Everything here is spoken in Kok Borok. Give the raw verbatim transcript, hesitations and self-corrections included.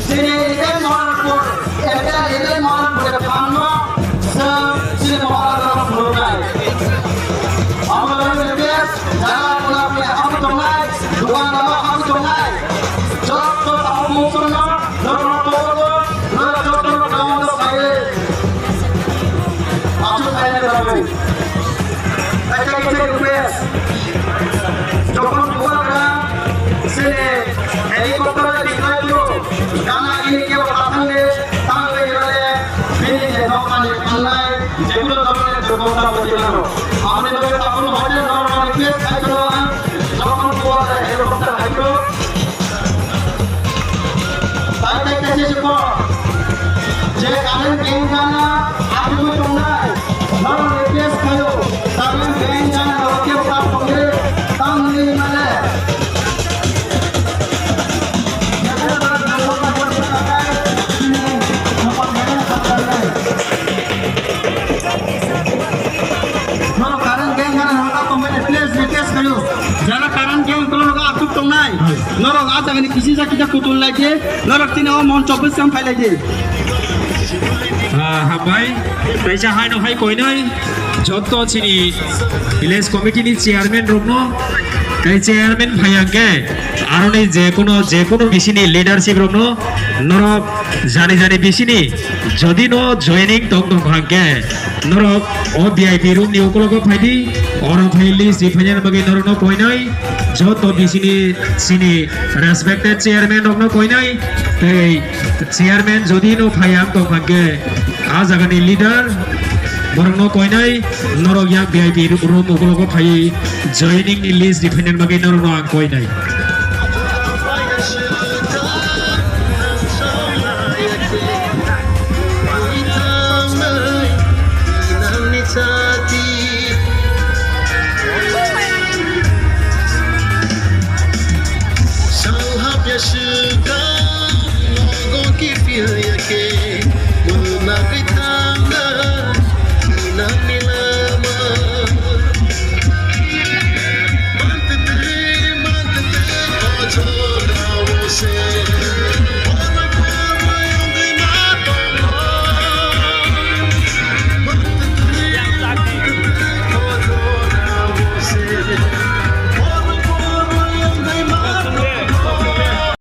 Chini Eden Mohanpur, Eden, Eden Mohanpur de phanno, sir, chini Mohanpur khulumnai. Amo request, jara pula pula hamu tongnai, dukan dama hamu tongnai. Jotto tamu musurno, jotto todo, jotto todo kamu to sai. Achu sai na kami. Kaisa kaisa request. Jokhon bubagra sini helicopter bai rinai phuru, gana ini kebo pathang de, tang de gana de, bini je nokani pangnai, je kuno dhoronor je bebostha bo dilano. Amoni loge tabuk hoite norok request khai kheno ang, jokhon bubagra helicopter hai phuru, Tai tai kaisa se ko. Je current gang jana asugwi tongnai. Norok request khayo. Current gang jana norok kebo ta tongre. Tamni mane. Norok current gang jana norok ta tongre. Please request khayo. Jara current gang tongno asuk tongnai. Norok a jagani kisi ja kita kutul lai de. Norok tini o moncho bwsang phai lai di. Ah, hambai. Kaisa hai no hai koinoi. Jotto chini village committee ni chairman rokno. Kai chairman phai hwnkhe aroni je kono, je kono bisini leadership rokno norok jani jani bisini jodi no joining tong tong hwnkhe norok o V I P room ni ukologo phai di. Oro phai list di phai bagwi norokno koinoi. Joto bisini sini respected chairman rokno koinai tei chairman jodi no phai ang tong hwnkhe a jagani leader borokno koinai norok yang V I P room ukologo phai joining ni list di phainani bagwi norokno ang koinai.